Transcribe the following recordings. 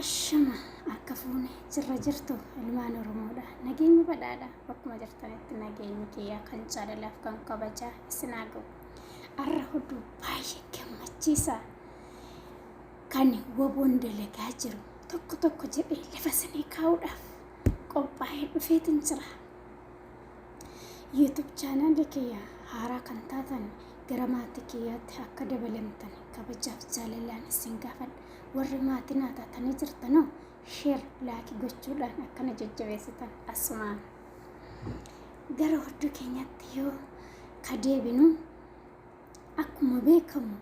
Ashama harka fuune jirra jirtu ilmaan Oromoodha. Nageenyi badhaadha. Bakkuma jirtanitti nageenyi kiyyaa kan jaalalaaf kan kabajaa isin haa ga'u. Arra oduu baay'ee gammachiisaa kan woboon dalagaa jiru tokko tokko jedhee lafa isinii kaa'uudhaaf qophaa'ee dhufeetin jira. YouTube chaanaalii kiyya haaraa kan taatan gara maatii kiyyaatti akka dabalamtan kabajaaf jaalalaan isin gaafadha. Warri maatii naa taatanii jirtanoo share like gochuudhaan akkana jajjabeessitan asumaan. Gara horduu keenyatti yoo ka deebinu akkuma beekamu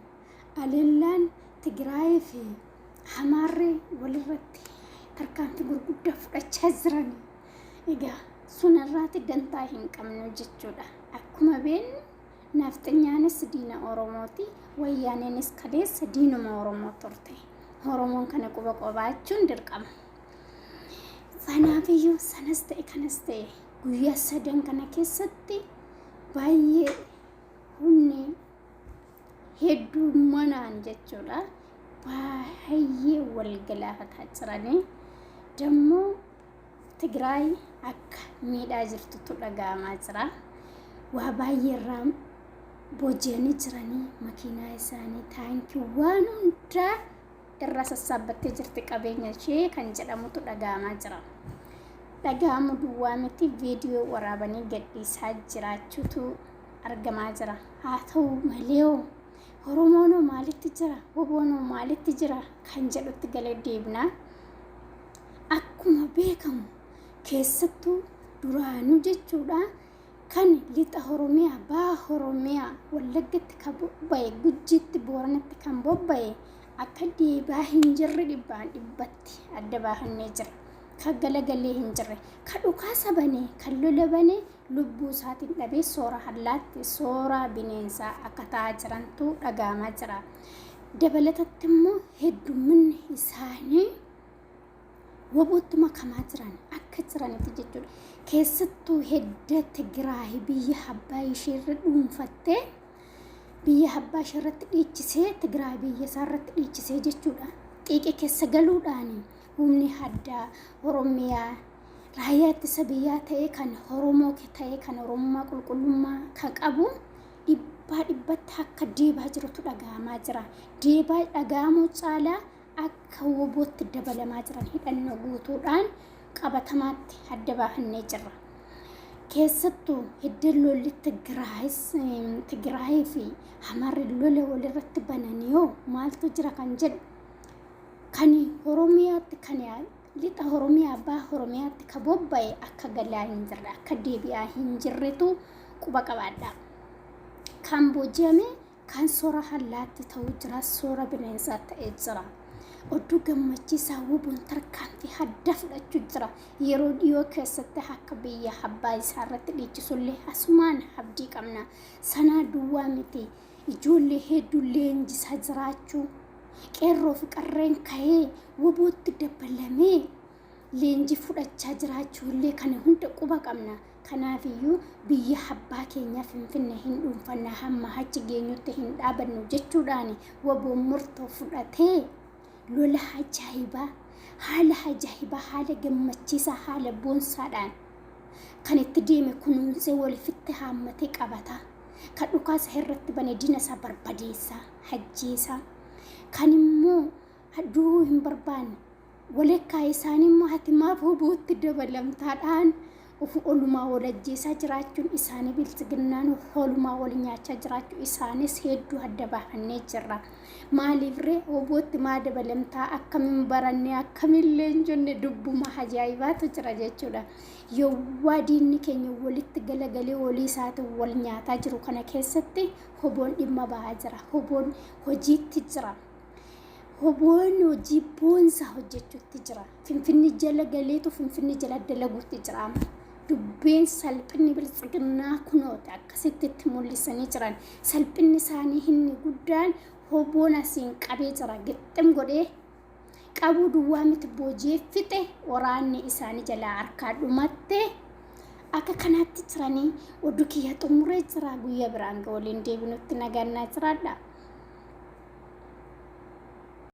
aleellaan Tigraayii fi Hamaarri walirratti tarkaanfii gurguddaa fudhachaa jiran. Egaa sunarraati dantaa hin qabnu jechuudha. Akkuma beeknu Nafxanyaanis diina Oromooti, Wayyaaneenis kaleessa diinuma Oromoo turte. Oromoon kana quba qabaachuun dirqama. Sanaafiyyuu sanas ta'e kanas ta'e guyyaa sadan kana keessatti baay'ee humni heddummanaan jechuudha baay'ee wal galaafataa jiranii dammoo Tigraay akka miidhaa jirtutu dhaga'amaa jira. Waa baay'ee irraa booji'anii jiranii makiinaa isaanii taankii waan hundaa irraa sassaabbattee jirti qabeenya ishee kan jedhamutu dhaga'amaa jira. Dhaga'amu duwwaa miti viidiyoo waraabanii gadhiisaa jiraachuutu argamaa jira. Haa ta'u malee Oromoonoo maalitti jira? Woboonoo maalitti jira? Kan jedhutti galee deebinaa. Akkuma beekamu keessattuu duraanuu jechuudha kan lixa Oromiyaa, baha Oromiyaa, Wallaggatti kan bobba'e, Gujjiitti, Booranatti kan bobba'e akka deebaa hin jirre dhibbaan dhibbatti adda baafannee jirra. Kan galagalee hin jirre, kan dhukaasa banee, kan lola banee lubbuu isaatiin dhabee soora allaatti, soora bineensaa akka ta'aa jirantu dhaga'amaa jira. Dabalatatti immoo heddumminni isaanii wabootti makamaa jiran akka jiranitti jechuudha. Keessattuu hedda Tigraay biyya abbaa isheerra dhuunfattee biyya abbaa isheerratti dhiichisee Tigraay biyya isaarratti dhiichisee jechuudha. Xiiqii keessa galuudhaan humni addaa Oromiyaa raayyaa ittisa biyyaa ta'ee kan Oromoo ta'ee kan Oromummaa qulqullummaa kan qabu dhibbaa dhibbatti akka deebaa jirutu dhaga'amaa jira. Deebaa dhaga'amuu caalaa akka wobootti dabalamaa jiran hidhannoo guutuudhaan qabatamaatti adda baafannee jirra. Keessattuu hidda lolli Tigraayii fi Amaarri lola walirratti bananii hoo maaltu jira kan jedhu kan Oromiyaatti kan lixa Oromiyaa baha Oromiyaatti ka bobba'e akka galaa hin jirre akka deebi'aa hin jirretu quba qabaadha. Kan booji'ame Kan soora hallaatti ta'u jira, soora bineensaa ta'ee jira. Oduu gammachiisaa wubuun tarkaanfii haddaa fudhachuu jira. Yeroo dhiyoo keessatti akka biyya abbaa isaa irratti dhiichisullee asumaan abdii qabna. Sanaa duwwaa miti. Ijoollee hedduu leenjisaa jiraachuu. Qeerroo fi qarreen ka'ee wobootti dabalamee leenjii fudhachaa jiraachuu illee kana hunda quba qabna. Kanaafiyyuu biyya abbaa keenyaa Finfinnee hin dhuunfanna hamma achi geenyutti hin dhaabannu jechuudhaan waboon murtoo fudhatee lola ajaa'ibaa haala ajaa'ibaa haala gammachiisaa haala boonsaadhaan kan itti deeme kunuunsee walifitti haammatee qabataa kan dhukaasa irratti bane diina isaa barbadeessaa ajjeesaa kan immoo du'uu hin barbaanne Walakkaa isaanii immoo ati maaf wobootti dabalamtaadhaan of olumaa wal ajjeesaa jiraachuun isaanii biltsiginnaan olumaa wal nyaachaa jiraachuu isaanis hedduu adda baafannee jirra. Maaliif ree wobootti maa dabalamtaa akkamiin barannee akkamiin leenjonne dubbuma ajaa'ibaatu jira jechuudha. Yowwaa diinni keenya walitti galagalee walii isaatiin wal nyaataa jiru kana keessatti hoboon dhimma ba'aa jira. Hoboon hojiitti jira. Hoboon hojii boonsaa hojjechuutti jira. Finfinni jala galeetu Finfinni jala dalaguutti jira amma. Dubbiin salphinni biltsiginnaa kunooti akkasitti itti mul'isanii jiran. Salphinni isaanii inni guddaan hoboon asiin qabee jira. Gixxim godhee qabuu duwwaa miti booji'ee fixe waraanni isaanii jalaa harkaa dhumatte. Akka kanaatti jiranii oduu kiyya xumuree jira. Guyyaa biraan waliin deebinutti nagaan naa jiraadha.